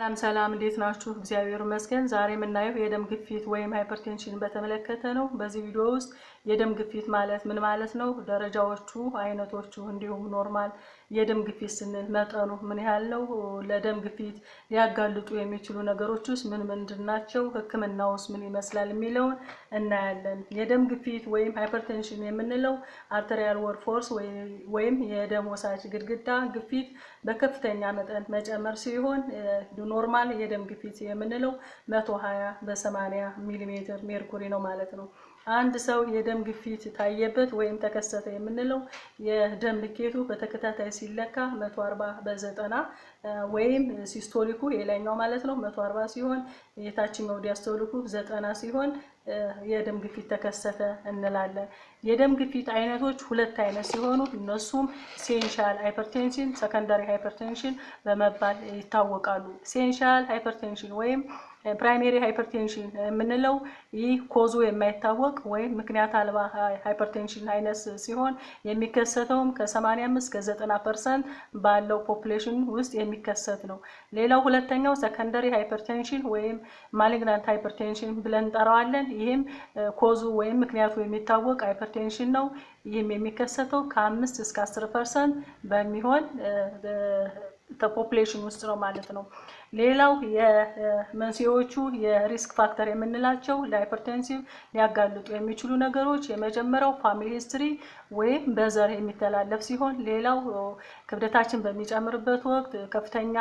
ሰላም ሰላም፣ እንዴት ናችሁ? እግዚአብሔር ይመስገን። ዛሬ የምናየው የደም ግፊት ወይም hypertension በተመለከተ ነው። በዚህ ቪዲዮ ውስጥ የደም ግፊት ማለት ምን ማለት ነው፣ ደረጃዎቹ፣ አይነቶቹ፣ እንዲሁም normal የደም ግፊት ስንል መጠኑ ምን ያህል ነው፣ ለደም ግፊት ሊያጋልጡ የሚችሉ ነገሮች ውስጥ ምን ምንድን ናቸው፣ ሕክምናውስ ምን ይመስላል የሚለውን እናያለን። የደም ግፊት ወይም hypertension የምንለው arterial wall force ወይም የደም ወሳጅ ግድግዳ ግፊት በከፍተኛ መጠን መጨመር ሲሆን normal የደም ግፊት የምንለው 120 በ80 ሚሊሜትር ሜርኩሪ ነው ማለት ነው። አንድ ሰው የደም ግፊት ታየበት ወይም ተከሰተ የምንለው የደም ልኬቱ በተከታታይ ሲለካ 140 በ90 ወይም systolic ኩ የላይኛው ማለት ነው 140 ሲሆን የታችኛው diastolic ኩ 90 ሲሆን የደም ግፊት ተከሰተ እንላለን። የደም ግፊት አይነቶች ሁለት አይነት ሲሆኑ እነሱም essential hypertension፣ secondary hypertension በመባል ይታወቃሉ። Essential hypertension ወይም primary hypertension የምንለው ይህ cause ኡ የማይታወቅ ወይም ምክንያት አልባ hypertension አይነት ሲሆን የሚከሰተውም ከ85 እስከ 90% ባለው population ውስጥ የሚከሰት ነው። ሌላው ሁለተኛው secondary hypertension ወይም malignant hypertension ብለን እንጠራዋለን። ይህም cause ኡ ወይም ምክንያቱ የሚታወቅ hypertension ነው። ይህም የሚከሰተው ከ5 እስከ 10% በሚሆን population ውስጥ ነው ማለት ነው። ሌላው የመንስኤዎቹ የ risk factor የምንላቸው ለ hypertensive ሊያጋልጡ የሚችሉ ነገሮች የመጀመሪያው family history ወይም በዘር የሚተላለፍ ሲሆን፣ ሌላው ክብደታችን በሚጨምርበት ወቅት፣ ከፍተኛ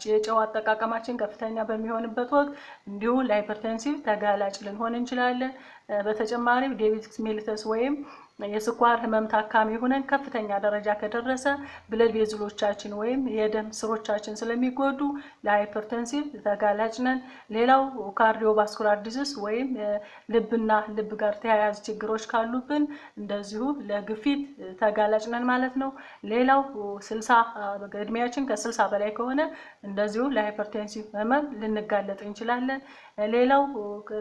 የጨው አጠቃቀማችን ከፍተኛ በሚሆንበት ወቅት እንዲሁ ለ hypertensive ተጋላጭ ልንሆን እንችላለን። በተጨማሪም diabetes mellitus ወይም የስኳር ህመም ታካሚ ሆነን ከፍተኛ ደረጃ ከደረሰ blood vessel ኦቻችን ወይም የደም ስሮቻችን ስለሚጎዱ ለ hypertensive ተጋላጭ ነን። ሌላው cardiovascular disease ወይም ልብና ልብ ጋር ተያያዥ ችግሮች ካሉብን እንደዚሁ ለግፊት ተጋላጭ ነን ማለት ነው። ሌላው 60 እድሜያችን ከ60 በላይ ከሆነ እንደዚሁ ለ hypertensive ህመም ልንጋለጥ እንችላለን። ሌላው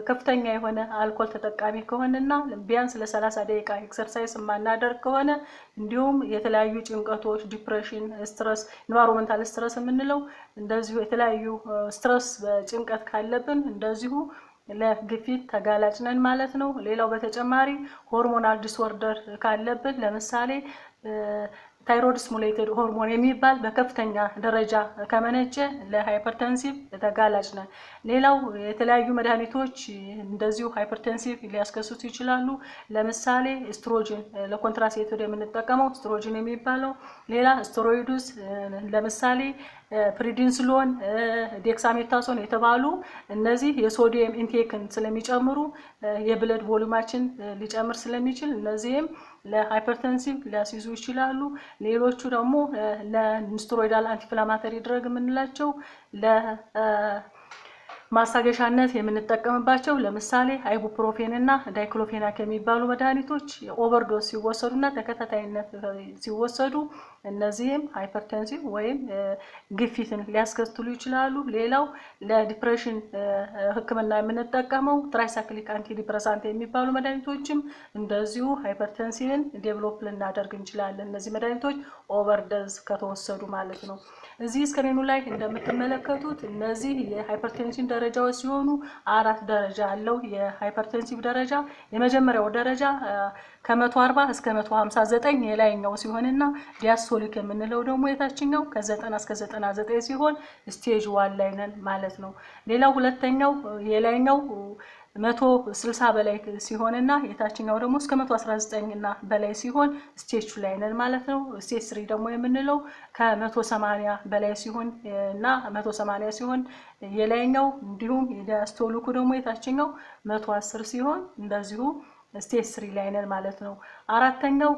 ከፍተኛ የሆነ አልኮል ተጠቃሚ ከሆነና ቢያንስ ለ30 ደቂቃ exercise የማናደርግ ከሆነ፣ እንዲሁም የተለያዩ ጭንቀቶች፣ depression፣ stress፣ environmental stress የምንለው እንደዚሁ የተለያዩ stress በጭንቀት ካለብን እንደዚሁ ለግፊት ተጋላጭ ነን ማለት ነው። ሌላው በተጨማሪ hormonal disorder ካለብን፣ ለምሳሌ thyroid stimulated hormone የሚባል በከፍተኛ ደረጃ ከመነጨ ለ hypertensive ተጋላጭ ነን። ሌላው የተለያዩ መድኃኒቶች እንደዚሁ hypertensive ሊያስከስቱ ይችላሉ። ለምሳሌ estrogen፣ ለ contraceptive የምንጠቀመው ኤስትሮጅን የሚባለው፣ ሌላ steroids ለምሳሌ prednisolone፣ dexamethasone የተባሉ እነዚህ የ sodium intake ን ስለሚጨምሩ የ blood volume ኣችን ሊጨምር ስለሚችል እነዚህም ለ hypertensive ሊያስይዙ ይችላሉ። ሌሎቹ ደግሞ ለ nonsteroidal anti-inflammatory drug የምንላቸው ለማስታገሻነት የምንጠቀምባቸው፣ ለምሳሌ ibuprofen እና diclofenac የሚባሉ መድኃኒቶች overdose ሲወሰዱ እና ተከታታይነት ሲወሰዱ እነዚህም hypertensive ወይም ግፊትን ሊያስከትሉ ይችላሉ። ሌላው ለ depression ሕክምና የምንጠቀመው tricyclic antidepressant የሚባሉ መድኃኒቶችም እንደዚሁ hypertensive ን develop ልናደርግ እንችላለን። እነዚህ መድኃኒቶች overdose ከተወሰዱ ማለት ነው። እዚህ screen ኑ ላይ እንደምትመለከቱት እነዚህ የ hypertension ደረጃዎች ሲሆኑ አራት ደረጃ አለው የ hypertensive ደረጃ። የመጀመሪያው ደረጃ ከ140 እስከ 159 የላይኛው ሲሆንና diastolic የምንለው ደግሞ የታችኛው ከ90 እስከ 99 ሲሆን stage 1 ላይ ነን ማለት ነው። ሌላው ሁለተኛው የላይኛው 160 በላይ ሲሆንና የታችኛው ደግሞ እስከ 119 እና በላይ ሲሆን stage 2 ላይ ነን ማለት ነው። Stage 3 ደግሞ የምንለው ከ180 በላይ ሲሆን እና 180 ሲሆን የላይኛው፣ እንዲሁም የ diastolic ኩ ደግሞ የታችኛው 110 ሲሆን እንደዚሁ stage 3 ላይ ነን ማለት ነው። አራተኛው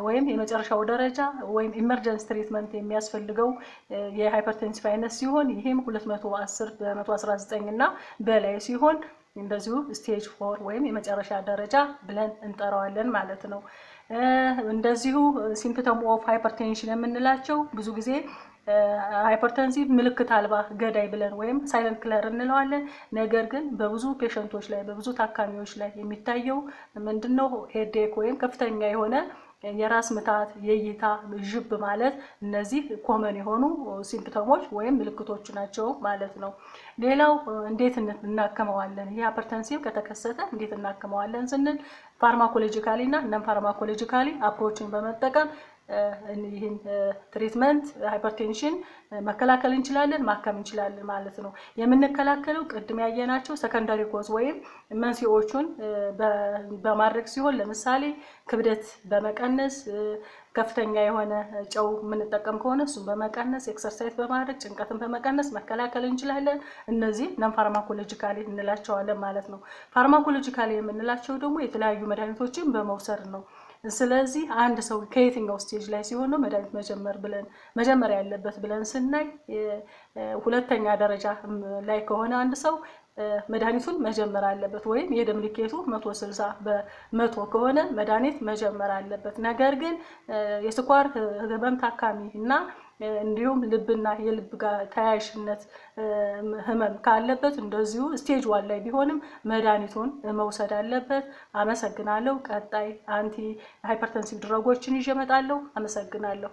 ወይም የመጨረሻው ደረጃ ወይም emergency treatment የሚያስፈልገው የ hypertensive አይነት ሲሆን ይህም 210 በ119 እና በላይ ሲሆን እንደዚሁ stage 4 ወይም የመጨረሻ ደረጃ ብለን እንጠራዋለን ማለት ነው። እንደዚሁ symptom of hypertension የምንላቸው፣ ብዙ ጊዜ hypertensive ምልክት አልባ ገዳይ ብለን ወይም silent killer እንለዋለን። ነገር ግን በብዙ patient ኦች ላይ፣ በብዙ ታካሚዎች ላይ የሚታየው ምንድነው? Headache ወይም ከፍተኛ የሆነ የራስ ምታት፣ የእይታ ዥብ ማለት እነዚህ common የሆኑ symptom ኦች ወይም ምልክቶች ናቸው ማለት ነው። ሌላው እንዴት እናክመዋለን? ይህ hypertensive ከተከሰተ እንዴት እናክመዋለን ስንል pharmacologically እና non pharmacologically approach ን በመጠቀም ይህን treatment hypertension መከላከል እንችላለን፣ ማከም እንችላለን ማለት ነው። የምንከላከለው ቅድም ያየናቸው secondary cause ወይም መንስኤዎቹን በማድረግ ሲሆን ለምሳሌ ክብደት በመቀነስ፣ ከፍተኛ የሆነ ጨው የምንጠቀም ከሆነ እሱን በመቀነስ፣ exercise በማድረግ፣ ጭንቀትን በመቀነስ መከላከል እንችላለን። እነዚህ non pharmacologically እንላቸዋለን ማለት ነው። Pharmacologically የምንላቸው ደግሞ የተለያዩ መድኃኒቶችን በመውሰድ ነው። ስለዚህ አንድ ሰው ከየትኛው stage ላይ ሲሆን ነው መድኃኒት መጀመር ብለን መጀመር ያለበት ብለን ስናይ ሁለተኛ ደረጃ ላይ ከሆነ አንድ ሰው መድኃኒቱን መጀመር አለበት። ወይም የደም ልኬቱ 160/100 ከሆነ መድኃኒት መጀመር አለበት። ነገር ግን የስኳር ህመም ታካሚ እና እንዲሁም ልብና የልብ ጋር ተያያዥነት ህመም ካለበት እንደዚሁ stage 1 ላይ ቢሆንም መድኃኒቱን መውሰድ አለበት። አመሰግናለሁ። ቀጣይ anti hypertensive drug ኦችን ይዤ እመጣለሁ። አመሰግናለሁ።